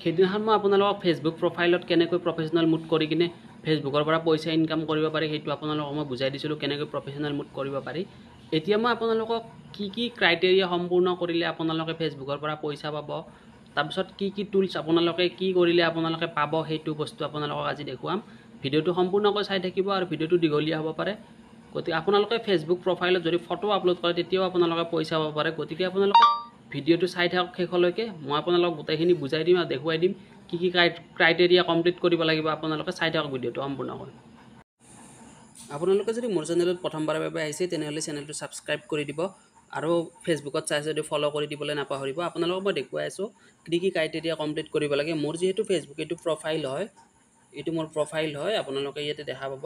সেইদিনাখন মই আপোনালোকক ফেচবুক প্ৰফাইলত কেনেকৈ প্ৰফেচনেল মোড কৰি কিনে ফেচবুকৰ পৰা পইচা ইনকাম কৰিব পাৰি সেইটো আপোনালোকক মই বুজাই দিছিলোঁ, কেনেকৈ প্ৰফেচনেল মোড কৰিব পাৰি। এতিয়া মই আপোনালোকক কি কি ক্ৰাইটেৰিয়া সম্পূৰ্ণ কৰিলে আপোনালোকে ফেচবুকৰ পৰা পইচা পাব, তাৰপিছত কি কি টুলছ আপোনালোকে কি কৰিলে আপোনালোকে পাব সেইটো বস্তু আপোনালোকক আজি দেখুৱাম। ভিডিঅ'টো সম্পূৰ্ণকৈ চাই থাকিব আৰু ভিডিঅ'টো দীঘলীয়া হ'ব পাৰে। গতিকে আপোনালোকে ফেচবুক প্ৰফাইলত যদি ফটো আপলোড কৰে তেতিয়াও আপোনালোকে পইচা পাব পাৰে। গতিকে আপোনালোকে ভিডিঅ'টো চাই থাকক শেষলৈকে, মই আপোনালোকক গোটেইখিনি বুজাই দিম আৰু দেখুৱাই দিম কি কি ক্ৰাইটেৰিয়া কমপ্লিট কৰিব লাগিব। আপোনালোকে চাই থাকক ভিডিঅ'টো সম্পূৰ্ণকৈ। আপোনালোকে যদি মোৰ চেনেলত প্ৰথমবাৰৰ বাবে আহিছে তেনেহ'লে চেনেলটো ছাবস্ক্ৰাইব কৰি দিব আৰু ফেচবুকত চাই যদি ফ'ল' কৰি দিবলৈ নাপাহৰিব। আপোনালোকক মই দেখুৱাই আছোঁ কি কি ক্ৰাইটেৰিয়া কমপ্লিট কৰিব লাগে। মোৰ যিহেতু ফেচবুক এইটো প্ৰফাইল হয়, এইটো মোৰ প্ৰফাইল হয়, আপোনালোকে ইয়াতে দেখা পাব।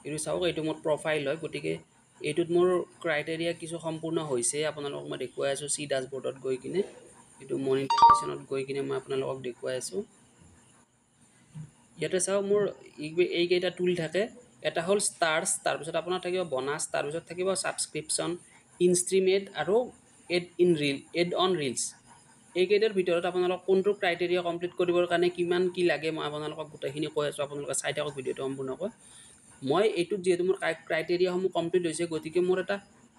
এইটো চাওক, এইটো মোৰ প্ৰফাইল হয়। গতিকে এইটোত মোৰ ক্ৰাইটেৰিয়া কিছু সম্পূৰ্ণ হৈছে, আপোনালোকক মই দেখুৱাই আছোঁ। চি ডাছবৰ্ডত গৈ কিনে এইটো মনিটাইজেশ্যনত গৈ কিনে মই আপোনালোকক দেখুৱাই আছোঁ। ইয়াতে চাওক মোৰ এইকেইটা টুল থাকে। এটা হ'ল ষ্টাৰ্ছ, তাৰপিছত আপোনাৰ থাকিব বনাছ, তাৰপিছত থাকিব ছাবস্ক্ৰিপশ্যন, ইনষ্ট্ৰীম এড আৰু add in reel, add on reels. এইকেইটাৰ ভিতৰত আপোনালোক কোনটো ক্ৰাইটেৰিয়া কমপ্লিট কৰিবৰ কাৰণে কিমান কি লাগে মই আপোনালোকক গোটেইখিনি কৈ আছোঁ। আপোনালোকে চাই থাকক ভিডিঅ'টো সম্পূৰ্ণকৈ। মই এইটোত যিহেতু মোৰ ক্ৰাইটেৰিয়াসমূহ কমপ্লিট হৈছে, গতিকে মোৰ এটা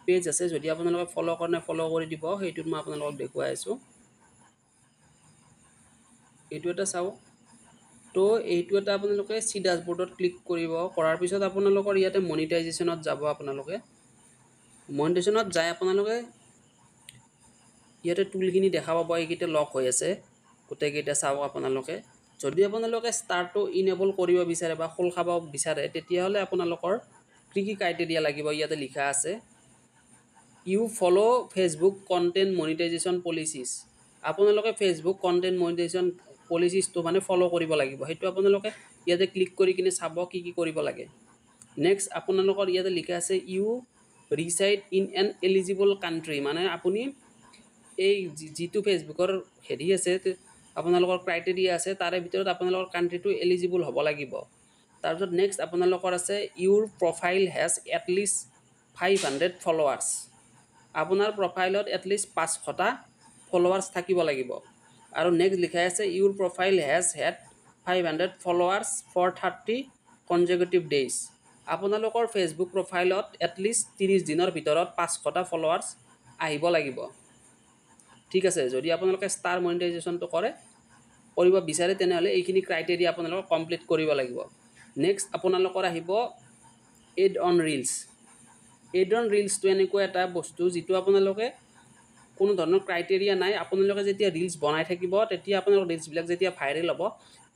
পেজ আছে, যদি আপোনালোকে ফ'ল' কৰে ফ'ল' কৰি দিব, সেইটোত মই আপোনালোকক দেখুৱাই আছোঁ। এইটো এটা চাওক। তো এইটো এটা আপোনালোকে চি ডাছবৰ্ডত ক্লিক কৰিব, কৰাৰ পিছত আপোনালোকৰ ইয়াতে মনিটাইজেশ্যনত যাব। আপোনালোকে মনিটাইজেশ্যনত যাই আপোনালোকে ইয়াতে টুলখিনি দেখা পাব, এইকেইটা লক হৈ আছে গোটেইকেইটা চাওক আপোনালোকে। যদি আপোনালোকে ষ্টাৰটো ইনেবল কৰিব বিচাৰে বা খোল খাব বিচাৰে তেতিয়াহ'লে আপোনালোকৰ কি কি ক্ৰাইটেৰিয়া লাগিব ইয়াতে লিখা আছে। You follow Facebook content monetization policies. আপোনালোকে ফেচবুক কণ্টেণ্ট মনিটাইজেশ্যন পলিচিছটো মানে ফ'ল' কৰিব লাগিব, সেইটো আপোনালোকে ইয়াতে ক্লিক কৰি কিনে চাব কি কি কৰিব লাগে। নেক্সট আপোনালোকৰ ইয়াতে লিখা আছে you reside in an eligible country, মানে আপুনি এই যিটো ফেচবুকৰ হেৰি আছে আপোনালোকৰ ক্ৰাইটেৰিয়া আছে তাৰে ভিতৰত আপোনালোকৰ কাণ্ট্ৰিটো এলিজিবল হ'ব লাগিব। তাৰপিছত নেক্সট আপোনালোকৰ আছে your profile has at least 500 followers, আপোনাৰ প্ৰফাইলত এটলিষ্ট 500টা ফ'ল'ৱাৰ্ছ থাকিব লাগিব। আৰু নেক্সট লিখাই আছে your profile has had 500 followers for 30 consecutive days, আপোনালোকৰ ফেচবুক প্ৰফাইলত এটলিষ্ট 30 দিনৰ ভিতৰত 500টা ফ'ল'ৱাৰ্ছ আহিব লাগিব। ঠিক আছে, যদি আপোনালোকে ষ্টাৰ মনিটাইজেশ্যনটো কৰিব বিচাৰে তেনেহ'লে এইখিনি ক্ৰাইটেৰিয়া আপোনালোকে কমপ্লিট কৰিব লাগিব। নেক্সট আপোনালোকৰ আহিব add on reels. Add on ৰিলছটো এনেকুৱা এটা বস্তু যিটো আপোনালোকে কোনো ধৰণৰ ক্ৰাইটেৰিয়া নাই, আপোনালোকে যেতিয়া ৰিলছ বনাই থাকিব তেতিয়া আপোনালোকৰ ৰিলছবিলাক যেতিয়া ভাইৰেল হ'ব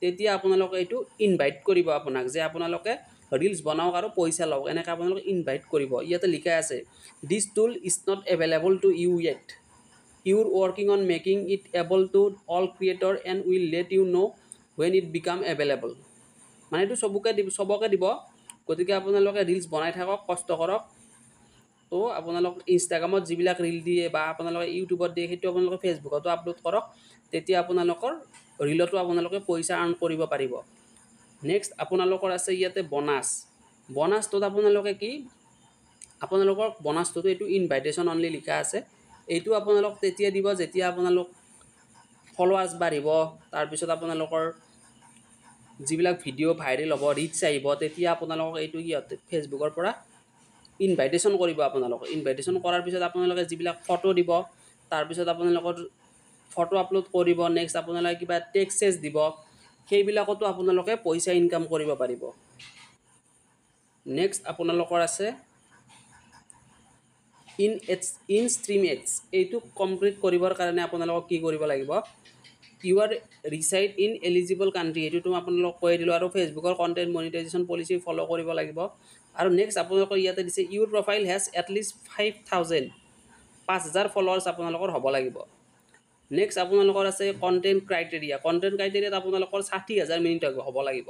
তেতিয়া আপোনালোকে এইটো ইনভাইট কৰিব আপোনাক যে আপোনালোকে ৰিলছ বনাওক আৰু পইচা লওক, এনেকৈ আপোনালোকে ইনভাইট কৰিব। ইয়াতে লিখা আছে this tool is not available to you yet, you're working on making it able to all creator and will let you know when it become available. মানে এইটো চবকে দিব। গতিকে আপোনালোকে ৰিলছ বনাই থাকক, কষ্ট কৰক। তো আপোনালোক ইনষ্টাগ্ৰামত যিবিলাক ৰিল দিয়ে বা আপোনালোকে ইউটিউবত দিয়ে সেইটো আপোনালোকে ফেচবুকতো আপলোড কৰক, তেতিয়া আপোনালোকৰ ৰিলতো আপোনালোকে পইচা আৰ্ণ কৰিব পাৰিব। নেক্সট আপোনালোকৰ আছে ইয়াতে বনাছ। বনাছটোত আপোনালোকে কি, আপোনালোকৰ বনাছটোতো এইটো ইনভাইটেশ্যন অনলি লিখা আছে, এইটো আপোনালোক তেতিয়া দিব যেতিয়া আপোনালোক ফ'ল'ৱাৰ্ছ বাঢ়িব, তাৰপিছত আপোনালোকৰ যিবিলাক ভিডিঅ' ভাইৰেল হ'ব, ৰিচ আহিব, তেতিয়া আপোনালোকক এইটো সিহঁতে ফেচবুকৰ পৰা ইনভাইটেশ্যন কৰিব। আপোনালোকক ইনভাইটেশ্যন কৰাৰ পিছত আপোনালোকে যিবিলাক ফটো দিব, তাৰপিছত আপোনালোকৰ ফটো আপলোড কৰিব, নেক্সট আপোনালোকে কিবা টেক্সেছ দিব, সেইবিলাকতো আপোনালোকে পইচা ইনকাম কৰিব পাৰিব। নেক্সট আপোনালোকৰ আছে ইন ষ্ট্ৰীম এডছ। এইটো কমপ্লিট কৰিবৰ কাৰণে আপোনালোকক কি কৰিব লাগিব, you are reside in eligible country, এইটোতো আপোনালোকক কৈ দিলোঁ। আৰু ফেচবুকৰ কণ্টেণ্ট মনিটাইজেশ্যন পলিচি ফ'ল' কৰিব লাগিব। আৰু নেক্সট আপোনালোকৰ ইয়াতে দিছে your profile has at least 5000, 5000 followers আপোনালোকৰ হ'ব লাগিব। নেক্সট আপোনালোকৰ আছে কণ্টেণ্ট ক্ৰাইটেৰিয়া। কণ্টেণ্ট ক্ৰাইটেৰিয়াত আপোনালোকৰ 60,000 মিনিট হ'ব লাগিব,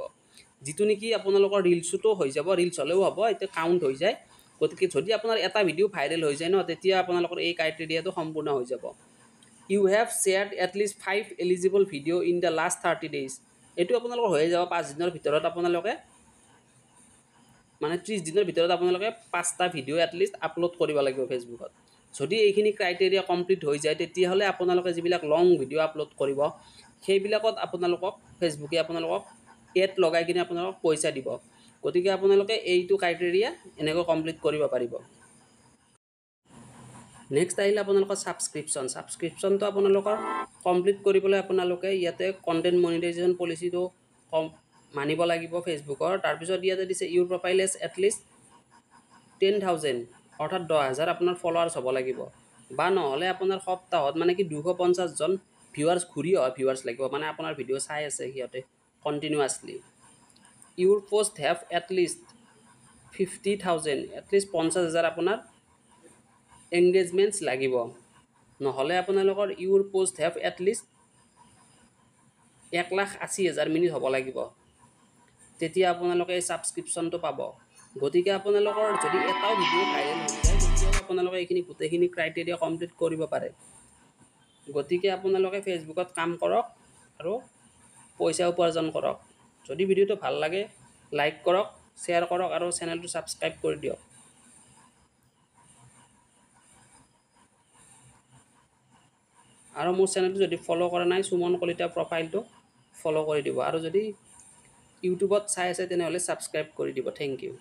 যিটো নেকি আপোনালোকৰ ৰিলছতো হৈ যাব, ৰিলছ হ'লেও হ'ব, এতিয়া কাউণ্ট হৈ যায়। গতিকে যদি আপোনাৰ এটা ভিডিঅ' ভাইৰেল হৈ যায় ন, তেতিয়া আপোনালোকৰ এই ক্ৰাইটেৰিয়াটো সম্পূৰ্ণ হৈ যাব। You have shared at least 5 eligible video in the last 30 days, এইটো আপোনালোকৰ হৈ যাব 5 দিনৰ ভিতৰত। আপোনালোকে মানে 30 দিনৰ ভিতৰত আপোনালোকে 5টা ভিডিঅ' এটলিষ্ট আপলোড কৰিব লাগিব ফেচবুকত। যদি এইখিনি ক্ৰাইটেৰিয়া কমপ্লিট হৈ যায়, তেতিয়াহ'লে আপোনালোকে যিবিলাক লং ভিডিঅ' আপলোড কৰিব, সেইবিলাকত আপোনালোকক ফেচবুকে আপোনালোকক এড লগাই কিনে আপোনালোকক পইচা দিব। গতিকে আপোনালোকে এইটো ক্ৰাইটেৰিয়া এনেকৈ কমপ্লিট কৰিব পাৰিব। নেক্সট আহিলে আপোনালোকৰ ছাবস্ক্ৰিপশ্যন। ছাবস্ক্ৰিপশ্যনটো আপোনালোকৰ কমপ্লিট কৰিবলৈ আপোনালোকে ইয়াতে কণ্টেণ্ট মনিটাইজেশ্যন পলিচিটো কম মানিব লাগিব ফেচবুকৰ। তাৰপিছত ইয়াতে দিছে your profile is at least 10,000, অৰ্থাৎ 10,000 আপোনাৰ ফলোৱাৰ্ছ হ'ব লাগিব, বা নহ'লে আপোনাৰ সপ্তাহত মানে কি 250জন ভিউৱাৰ্ছ, ঘূৰি অহা ভিউৱাৰ্ছ লাগিব, মানে আপোনাৰ ভিডিঅ' চাই আছে সিহঁতে continuously. Your post have at least 50,000, at least 50,000 আপোনাৰ এংগেজমেণ্টছ লাগিব। নহ'লে আপোনালোকৰ your post have at least 1,80,000 minute হ'ব লাগিব, তেতিয়া আপোনালোকে এই ছাবস্ক্ৰিপশ্যনটো পাব। গতিকে আপোনালোকৰ যদি এটাও ভিডিঅ' ভাইৰেল হৈ যায়, তেতিয়াও আপোনালোকে এইখিনি গোটেইখিনি ক্ৰাইটেৰিয়া কমপ্লিট কৰিব পাৰে। গতিকে আপোনালোকে ফেচবুকত কাম কৰক আৰু পইচা উপাৰ্জন কৰক। যদি ভিডিঅ'টো ভাল লাগে, লাইক কৰক, শ্বেয়াৰ কৰক আৰু চেনেলটো ছাবস্ক্ৰাইব কৰি দিয়ক। আৰু মোৰ চেনেলটো যদি ফ'ল' কৰা নাই, সুমন কলিতা প্ৰফাইলটো ফ'ল' কৰি দিব। আৰু যদি ইউটিউবত চাই আছে, তেনেহ'লে ছাবস্ক্ৰাইব কৰি দিব। Thank you.